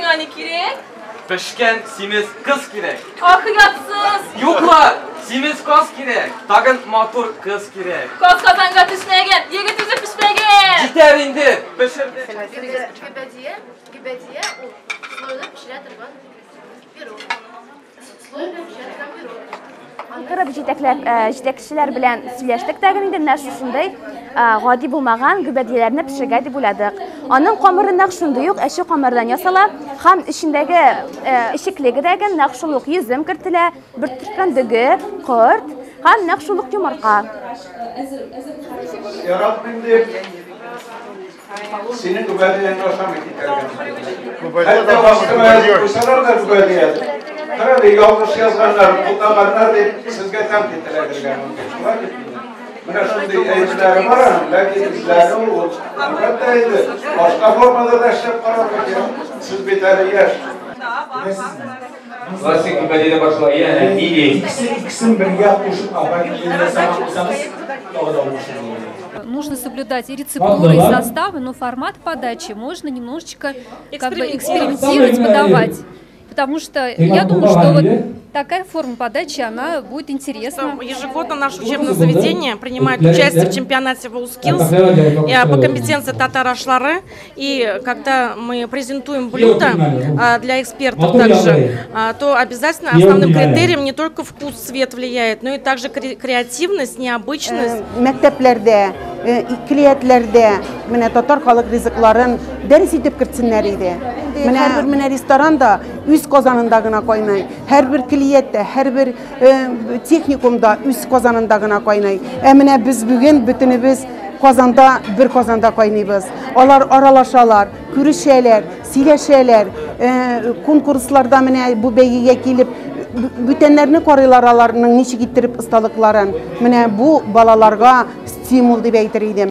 Сиңа ни кирәк? Пешкән симез кыз кирәк. Ах, оятсыз! Юк ла, симез каз кирәк. Тагын матур кыз кирәк. Каз казанга төшмәгән, егет үзе пешмәгән! Җитәр инде, пешерде. Гөбәдия, гөбәдия ул слойда пешерә торган пирог. Слой белән пешерә торган пирог. Утырып җитәкләп, җитәкчеләр белән сөйләштек тә инде менә шушындый гади булмаган гөбәдияләрне пешерергә дип уйладык. Аның камыры нәкъ шундый ук әче камырдан ясала һәм эчендәге эчеклеге дә нәкъ шул ук йөзем кертелә, бөртеклән дөге, корт һәм нәкъ шул ук йомырка. Яратмыйм дип, синең гөбәдияңне ашамый китәргә мөмкин. Хәтта бастырма язып куйсалар да гөбәдия. Карале, ялгыш язганнар, бутаганнар дип сезгә тәнкыйть эләгергә мөмкин. Шулай бит инде. Менә шундый әйберләре бар аның, ләкин эзләнү ул, әлбәттә инде, башка формада да эшләп карарга кирәк. Сез бит әле яшь. Классик гөбәдия башла, янә или. Икесен бергә кушып апа-килен ясаган булсагыз, тагы да уңышлы булыр иде. Нужно соблюдать и рецептуры, и составы, но формат подачи можно немножечко как бы экспериментировать, подавать. Потому что я думаю, что вот такая форма подачи, она будет интересна. Ежегодно наше учебное заведение принимает участие в чемпионате WorldSkills по компетенции татар ашлары. И когда мы презентуем блюда для экспертов также, то обязательно основным критерием не только вкус, цвет влияет, но и также креативность, необычность. Мәктәпләрдә, көллиятләрдә менә татар халык ризыкларын дәрес итеп кертсеннәр иде. Менә һәрбер менә ресторанда үз казанында гына кайнай, һәрбер көллияттә, һәрбер техникумда үз казанында гына кайнай. Ә менә без бүген бөтенебез казанда, бер казанда кайныйбыз. Алар аралашалар, күрешәләр, сөйләшәләр. Конкурсларда менә бу бәйгегә килеп бүтәннәрне карыйлар, аларның ничек иттереп осталыкларын. Менә бу балаларга стимул дип әйтер идем.